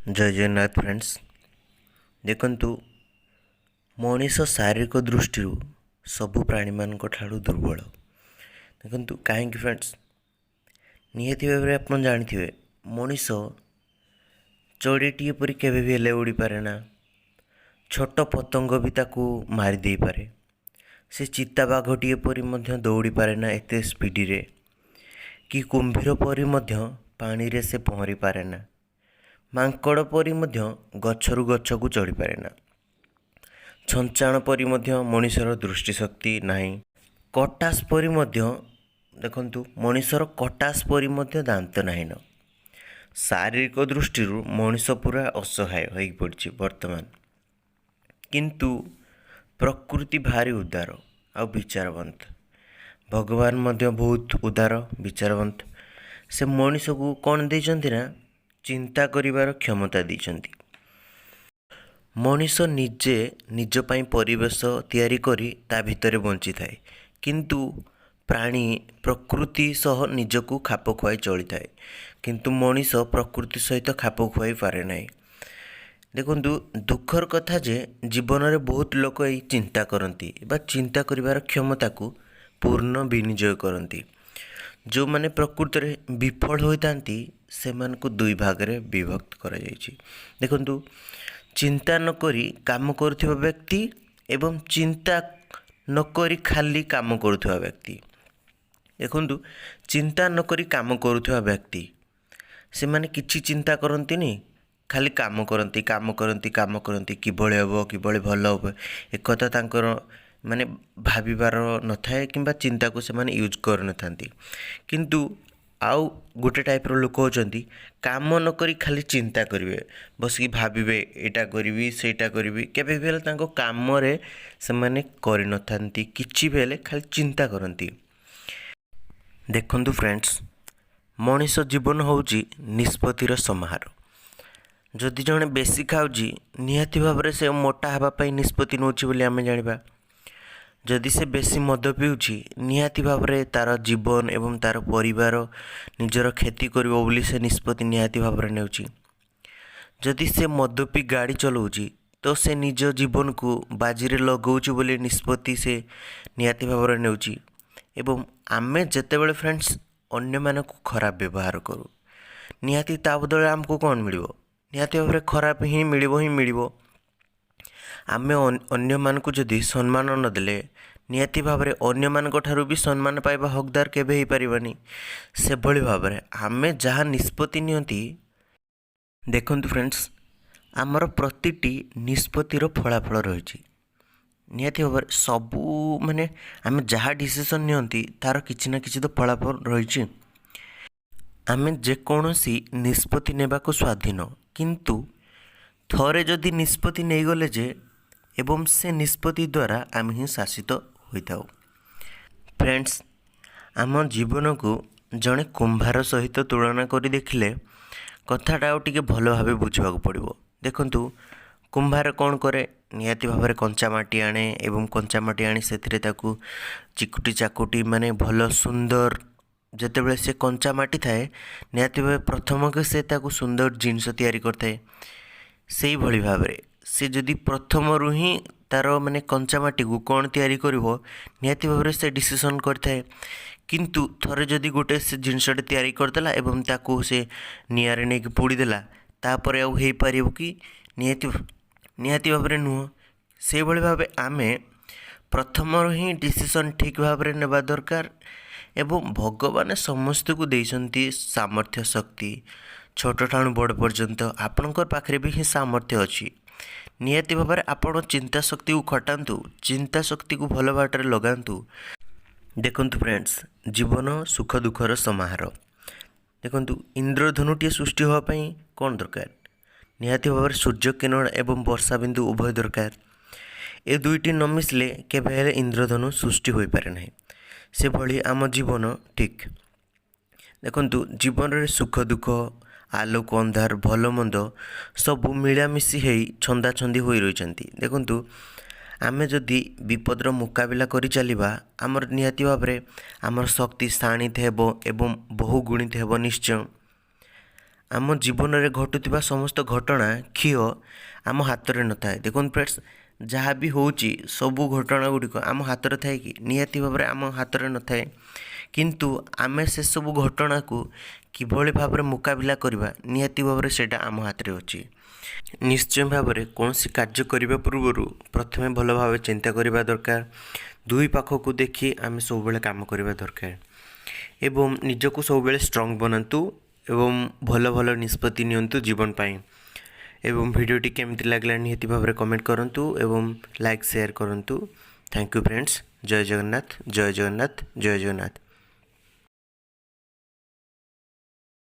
ଜୟ Jagannath friends. ଦେଖନ୍ତୁ, ମଣିଷ ଶାରୀରିକ ଦୃଷ୍ଟିରୁ ସବୁ ପ୍ରାଣୀମାନଙ୍କ ଠାରୁ ଦୁର୍ବଳ। ଦେଖନ୍ତୁ କାହିଁକି ଫ୍ରେଣ୍ଡସ୍, ନିହାତି ଭାବରେ ଆପଣ ଜାଣିଥିବେ, ମଣିଷ ଚଢ଼େଇଟିଏ ପରି କେବେ ବି ହେଲେ ଉଡ଼ିପାରେ ନା। ଛୋଟ ପତଙ୍ଗ ବି ତାକୁ ମାରି ଦେଇପାରେ। ସେ ଚିତାବାଘଟିଏ ପରି ମଧ୍ୟ ଦୌଡ଼ିପାରେ ନା ଏତେ ସ୍ପିଡ଼ରେ, କି କୁମ୍ଭୀର ପରି ମଧ୍ୟ ପାଣିରେ ସେ ପହଁରି ପାରେ ନା, ମାଙ୍କଡ଼ ପରି ମଧ୍ୟ ଗଛରୁ ଗଛକୁ ଚଢ଼ିପାରେ ନା, ଛଞ୍ଚାଣ ପରି ମଧ୍ୟ ମଣିଷର ଦୃଷ୍ଟିଶକ୍ତି ନାହିଁ, କଟାସ ପରି ମଧ୍ୟ, ଦେଖନ୍ତୁ, ମଣିଷର କଟାସ ପରି ମଧ୍ୟ ଦାନ୍ତ ନାହିଁ ନ। ଶାରୀରିକ ଦୃଷ୍ଟିରୁ ମଣିଷ ପୁରା ଅସହାୟ ହୋଇପଡ଼ିଛି ବର୍ତ୍ତମାନ। କିନ୍ତୁ ପ୍ରକୃତି ଭାରି ଉଦାର ଆଉ ବିଚାରବନ୍ତ। ଭଗବାନ ମଧ୍ୟ ବହୁତ ଉଦାର, ବିଚାରବନ୍ତ। ସେ ମଣିଷକୁ କ'ଣ ଦେଇଛନ୍ତି ନା ଚିନ୍ତା କରିବାର କ୍ଷମତା ଦେଇଛନ୍ତି। ମଣିଷ ନିଜେ ନିଜ ପାଇଁ ପରିବେଶ ତିଆରି କରି ତା ଭିତରେ ବଞ୍ଚିଥାଏ, କିନ୍ତୁ ପ୍ରାଣୀ ପ୍ରକୃତି ସହ ନିଜକୁ ଖାପ ଖୁଆଇ ଚଳିଥାଏ, କିନ୍ତୁ ମଣିଷ ପ୍ରକୃତି ସହିତ ଖାପ ଖୁଆଇ ପାରେ ନାହିଁ। ଦେଖନ୍ତୁ, ଦୁଃଖର କଥା ଯେ ଜୀବନରେ ବହୁତ ଲୋକ ଏଇ ଚିନ୍ତା କରନ୍ତି ବା ଚିନ୍ତା କରିବାର କ୍ଷମତାକୁ ପୂର୍ଣ୍ଣ ବିନିଯୋଗ କରନ୍ତି। ଯେଉଁମାନେ ପ୍ରକୃତରେ ବିଫଳ ହୋଇଥାନ୍ତି, ସେମାନଙ୍କୁ ଦୁଇ ଭାଗରେ ବିଭକ୍ତ କରାଯାଇଛି। ଦେଖନ୍ତୁ, ଚିନ୍ତା ନକରି କାମ କରୁଥିବା ବ୍ୟକ୍ତି ଏବଂ ଚିନ୍ତା ନକରି ଖାଲି କାମ କରୁଥିବା ବ୍ୟକ୍ତି। ଦେଖନ୍ତୁ, ଚିନ୍ତା ନକରି କାମ କରୁଥିବା ବ୍ୟକ୍ତି, ସେମାନେ କିଛି ଚିନ୍ତା କରନ୍ତିନି, ଖାଲି କାମ କରନ୍ତି, କାମ କରନ୍ତି, କାମ କରନ୍ତି। କିଭଳି ହେବ, କିଭଳି ଭଲ ହେବ, ଏକଥା ତାଙ୍କର ମାନେ ଭାବିବାର ନଥାଏ କିମ୍ବା ଚିନ୍ତାକୁ ସେମାନେ ୟୁଜ୍ କରିନଥାନ୍ତି। କିନ୍ତୁ ଆଉ ଗୋଟେ ଟାଇପ୍ର ଲୋକ ଅଛନ୍ତି, କାମ ନକରି ଖାଲି ଚିନ୍ତା କରିବେ, ବସିକି ଭାବିବେ, ଏଇଟା କରିବି, ସେଇଟା କରିବି। କେବେ ବି ହେଲେ ତାଙ୍କ କାମରେ ସେମାନେ କରିନଥାନ୍ତି କିଛି ବି ହେଲେ, ଖାଲି ଚିନ୍ତା କରନ୍ତି। ଦେଖନ୍ତୁ ଫ୍ରେଣ୍ଡସ୍, ମଣିଷ ଜୀବନ ହେଉଛି ନିଷ୍ପତ୍ତିର ସମାହାର। ଯଦି ଜଣେ ବେଶୀ ଖାଉଛି, ନିହାତି ଭାବରେ ସେ ମୋଟା ହେବା ପାଇଁ ନିଷ୍ପତ୍ତି ନେଉଛି ବୋଲି ଆମେ ଜାଣିବା। ଯଦି ସେ ବେଶୀ ମଦ ପିଉଛି, ନିହାତି ଭାବରେ ତା'ର ଜୀବନ ଏବଂ ତା'ର ପରିବାର, ନିଜର କ୍ଷତି କରିବ ବୋଲି ସେ ନିଷ୍ପତ୍ତି ନିହାତି ଭାବରେ ନେଉଛି। ଯଦି ସେ ମଦ ପିଇ ଗାଡ଼ି ଚଲାଉଛି, ତ ସେ ନିଜ ଜୀବନକୁ ବାଜିରେ ଲଗାଉଛି ବୋଲି ନିଷ୍ପତ୍ତି ସେ ନିହାତି ଭାବରେ ନେଉଛି। ଏବଂ ଆମେ ଯେତେବେଳେ ଫ୍ରେଣ୍ଡସ୍ ଅନ୍ୟମାନଙ୍କୁ ଖରାପ ବ୍ୟବହାର କରୁ, ନିହାତି ତା ବଦଳରେ ଆମକୁ କ'ଣ ମିଳିବ? ନିହାତି ଭାବରେ ଖରାପ ହିଁ ମିଳିବ ହିଁ ମିଳିବ। ଆମେ ଅନ୍ୟମାନଙ୍କୁ ଯଦି ସମ୍ମାନ ନଦେଲେ, ନିହାତି ଭାବରେ ଅନ୍ୟମାନଙ୍କ ଠାରୁ ବି ସମ୍ମାନ ପାଇବା ହକଦାର କେବେ ହେଇପାରିବାନି। ସେଭଳି ଭାବରେ ଆମେ ଯାହା ନିଷ୍ପତ୍ତି ନିଅନ୍ତି, ଦେଖନ୍ତୁ ଫ୍ରେଣ୍ଡସ୍, ଆମର ପ୍ରତିଟି ନିଷ୍ପତ୍ତିର ଫଳାଫଳ ରହିଛି। ନିହାତି ଭାବରେ ସବୁ ମାନେ ଆମେ ଯାହା ଡିସିସନ୍ ନିଅନ୍ତି, ତା'ର କିଛି ନା କିଛି ତ ଫଳାଫଳ ରହିଛି। ଆମେ ଯେକୌଣସି ନିଷ୍ପତ୍ତି ନେବାକୁ ସ୍ୱାଧୀନ, କିନ୍ତୁ ଥରେ ଯଦି ନିଷ୍ପତ୍ତି ନେଇଗଲେ ଯେ ଏବଂ ସେ ନିଷ୍ପତ୍ତି ଦ୍ୱାରା ଆମେ ହିଁ ଶାସିତ ହୋଇଥାଉ। ଫ୍ରେଣ୍ଡସ୍, ଆମ ଜୀବନକୁ ଜଣେ କୁମ୍ଭାର ସହିତ ତୁଳନା କରି ଦେଖିଲେ କଥାଟା ଆଉ ଟିକେ ଭଲ ଭାବେ ବୁଝିବାକୁ ପଡ଼ିବ। ଦେଖନ୍ତୁ, କୁମ୍ଭାର କ'ଣ କରେ? ନିହାତି ଭାବରେ କଞ୍ଚା ମାଟି ଆଣେ ଏବଂ କଞ୍ଚା ମାଟି ଆଣି ସେଥିରେ ତାକୁ ଚିକୁଟି ଚାକୁଟି ମାନେ ଭଲ ସୁନ୍ଦର, ଯେତେବେଳେ ସେ କଞ୍ଚା ମାଟି ଥାଏ, ନିହାତି ଭାବେ ପ୍ରଥମକୁ ସେ ତାକୁ ସୁନ୍ଦର ଜିନିଷ ତିଆରି କରିଥାଏ। ସେଇଭଳି ଭାବରେ ସେ ଯଦି ପ୍ରଥମରୁ ହିଁ ତା'ର ମାନେ କଞ୍ଚା ମାଟିକୁ କ'ଣ ତିଆରି କରିବ, ନିହାତି ଭାବରେ ସେ ଡିସିସନ୍ କରିଥାଏ। କିନ୍ତୁ ଥରେ ଯଦି ଗୋଟେ ସେ ଜିନିଷଟେ ତିଆରି କରିଦେଲା ଏବଂ ତାକୁ ସେ ନିଆଁରେ ନେଇକି ପୋଡ଼ିଦେଲା, ତାପରେ ଆଉ ହେଇପାରିବ କି? ନିହାତି ଭାବରେ ନୁହଁ। ସେଇଭଳି ଭାବେ ଆମେ ପ୍ରଥମରୁ ହିଁ ଡିସିସନ୍ ଠିକ୍ ଭାବରେ ନେବା ଦରକାର। ଏବଂ ଭଗବାନ ସମସ୍ତଙ୍କୁ ଦେଇଛନ୍ତି ସାମର୍ଥ୍ୟ, ଶକ୍ତି, ଛୋଟ ଠାରୁ ବଡ଼ ପର୍ଯ୍ୟନ୍ତ। ଆପଣଙ୍କ ପାଖରେ ବି ହିଁ ସାମର୍ଥ୍ୟ ଅଛି। ନିହାତି ଭାବରେ ଆପଣ ଚିନ୍ତା ଶକ୍ତିକୁ ଖଟାନ୍ତୁ, ଚିନ୍ତା ଶକ୍ତିକୁ ଭଲ ବାଟରେ ଲଗାନ୍ତୁ। ଦେଖନ୍ତୁ ଫ୍ରେଣ୍ଡସ୍, ଜୀବନ ସୁଖ ଦୁଃଖର ସମାହାର। ଦେଖନ୍ତୁ, ଇନ୍ଦ୍ରଧନୁଟିଏ ସୃଷ୍ଟି ହେବା ପାଇଁ କ'ଣ ଦରକାର? ନିହାତି ଭାବରେ ସୂର୍ଯ୍ୟ କିରଣ ଏବଂ ବର୍ଷା ବିନ୍ଦୁ ଉଭୟ ଦରକାର। ଏ ଦୁଇଟି ନ ମିଶିଲେ କେବେ ହେଲେ ଇନ୍ଦ୍ରଧନୁ ସୃଷ୍ଟି ହୋଇପାରେ ନାହିଁ। ସେଭଳି ଆମ ଜୀବନ ଠିକ୍। ଦେଖନ୍ତୁ, ଜୀବନରେ ସୁଖ ଦୁଃଖ, ଆଲୋକ ଅନ୍ଧାର, ଭଲ ମନ୍ଦ ସବୁ ମିଳାମିଶି ହେଇ ଛନ୍ଦାଛନ୍ଦି ହୋଇ ରହିଛନ୍ତି। ଦେଖନ୍ତୁ, ଆମେ ଯଦି ବିପଦର ମୁକାବିଲା କରି ଚାଲିବା, ଆମର ନିହାତି ଭାବରେ ଆମର ଶକ୍ତି ଶାଣିତ ହେବ ଏବଂ ବହୁଗୁଣିତ ହେବ ନିଶ୍ଚୟ। ଆମ ଜୀବନରେ ଘଟୁଥିବା ସମସ୍ତ ଘଟଣା ଖିଅ ଆମ ହାତରେ ନଥାଏ। ଦେଖନ୍ତୁ ଫ୍ରେଣ୍ଡସ୍, ଯାହା ବି ହେଉଛି ସବୁ ଘଟଣା ଗୁଡ଼ିକ ଆମ ହାତରେ ଥାଏ କି? ନିହାତି ଭାବରେ ଆମ ହାତରେ ନଥାଏ। କିନ୍ତୁ ଆମେ ସେସବୁ ଘଟଣାକୁ କିଭଳି ଭାବରେ ମୁକାବିଲା କରିବା, ନିହାତି ଭାବରେ ସେଇଟା ଆମ ହାତରେ ଅଛି। ନିଶ୍ଚୟ ଭାବରେ କୌଣସି କାର୍ଯ୍ୟ କରିବା ପୂର୍ବରୁ ପ୍ରଥମେ ଭଲ ଭାବେ ଚିନ୍ତା କରିବା ଦରକାର। ଦୁଇ ପାଖକୁ ଦେଖି ଆମେ ସବୁବେଳେ କାମ କରିବା ଦରକାର ଏବଂ ନିଜକୁ ସବୁବେଳେ ଷ୍ଟ୍ରଙ୍ଗ ବନାନ୍ତୁ ଏବଂ ଭଲ ଭଲ ନିଷ୍ପତ୍ତି ନିଅନ୍ତୁ ଜୀବନ ପାଇଁ। ଏବଂ ଭିଡ଼ିଓଟି କେମିତି ଲାଗିଲା, ନିହାତି ଭାବରେ କମେଣ୍ଟ କରନ୍ତୁ ଏବଂ ଲାଇକ୍, ସେୟାର କରନ୍ତୁ। Thank you friends. Jay Jagannath, Jay Jagannath, Jay Jagannath.